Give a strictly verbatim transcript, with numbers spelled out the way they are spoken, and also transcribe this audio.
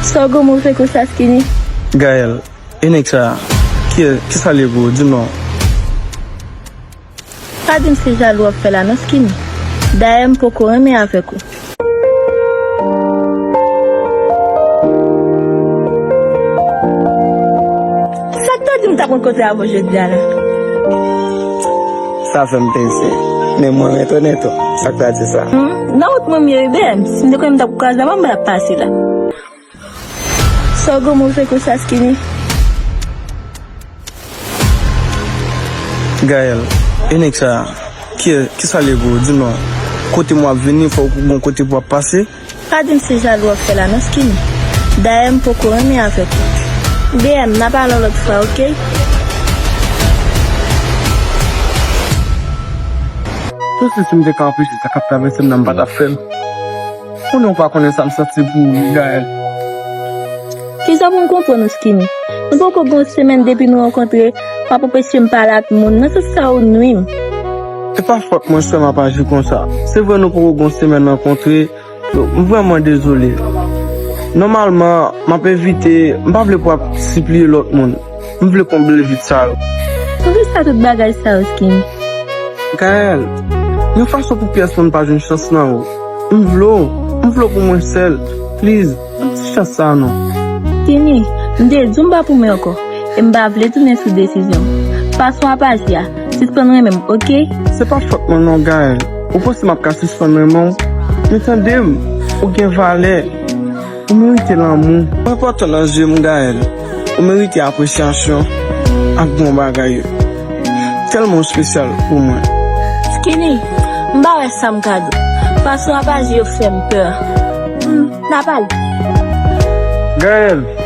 Sa w gwo move konsa, Skinny? Gaëlle, e nèg sa, ki, kisa l ye pou ou? Di m non. Pa di m se jalou w ap fè la non, Skinny. Dayè m poko renmen avèk ou. Sa k ta di m t ap rankontre avè w jodi a la? Sa fè m pense. Men mwen retou neto. Sa k ta di sa? Hmm? Nan wont mwen m ye, wi, bèm. Si m te konnen m t ap kwaze avè w, m pa t ap pase la. Sa w gwo move konsa, Skinny? Gaëlle, e nèg sa, ki, kisa l ye pou ou? Di m non. Kote m w ap vini, fò w gon kote pou w ap pase. Pa di m se jalou w ap fè la non, Skinny. Dayè m poko renmen avèk ou. Bèm, n a pale yon lòt fwa, oke? Sousi si m te ka anpeche sa k ap travèse m nan, m pa t ap fè l. Konnen w pa konnen sa m santi pou ou, Gaëlle. Kisa pou m konprann ou, Skinny? Nou poko gen yon semèn depi nou rankontre, w ap anpeche m pale ak moun. Nan sans sa ou nwi m. Se pa fòt mwen sèlman ap aji konsa. Se vre nou poko gen yon semèn rankontre, m vrèman dezole. Nòmalman, m ap evite, m pa vle pou w ap sipliye lòt moun. M vle konble vid sa yo. Poukisa tout bagay sa yo, Skinny? Gaëlle, yon fason pou pyès moun pa jwenn chans nan ou. M vle w, m vle w pou mwen sèl. Please, ban m ti chans sa a non. Skinny, m te di w m pa pou mwen ankò. E m pa vle tounen sou desizyon m. Pase w ap aji a. Sispann renmen m, oke? Se pa fòt mwen non, Gaëlle. Ou panse m ap ka sispann renmen w? Men tande m, ou gen valè. Ou merite lanmou. Ou enpòtan nan zye m, Gaëlle. Ou merite apresyasyon ak bon bagay yo. Tèlman w espesyal pou mwen. Skinny, m pa wè sa m ka di w. Fason w ap aji yo fè m pè. Hmm, n a pale. Gaëlle,